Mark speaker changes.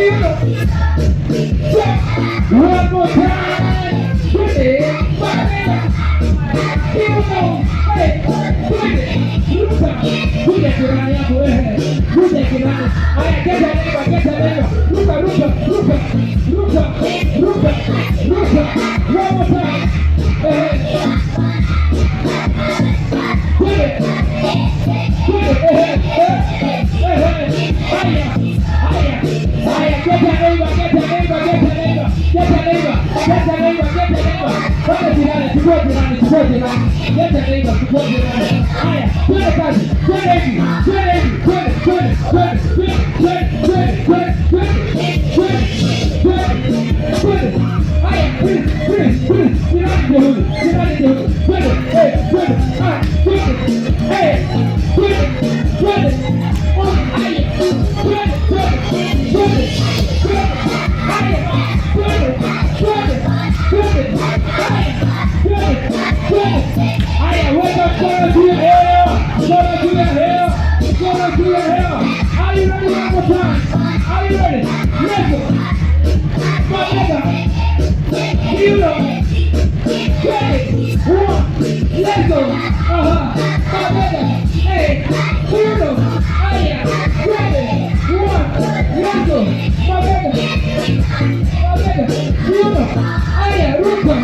Speaker 1: Kiuno. One more time. Twende. Mabega. Kiuno. Hey, twende. Ruka. Kuja jirani yako wewe. Kuja jirani. Haya, get a neighbor, get a neighbor. Ruka, ruka, ruka. Ruka, ruka, ruka. One more time. Eh. Twende. Twende. Eh, eh, eh. Haya. Haya. Haya, get a neighbor, get a neighbor, get a neighbor. Get a neighbor, get a neighbor, get a neighbor. Twende jirani, chukua jirani, chukua jirani. Get a neighbor, chukua jirani. Haya, twende kazi. Twende hivi, twende hivi, twende, twende, twende, twende, twende, twende, twende, twende, twende, twende. Haya, please, please, please. Jirani ndio huyu, jirani ndio huyu. Twende, eh, twende, ah, twende, eh, twende, twende. Oh, haya, twende, twende, twende, twende. Haya, twende, twende, twende. Haya, twende, twende. Haya, weka mkono juu ya hewa, mkono juu ya hewa, mkono juu ya hewa. Are you ready one more time? Are you ready? Let's go. Mabega. Kiuno. Twende. One. Let's go. Aha. Mabega. Hey. Kiuno. Haya. Twende. One. Let's go. Mabega. Mabega. Kiuno. Haya, ruka.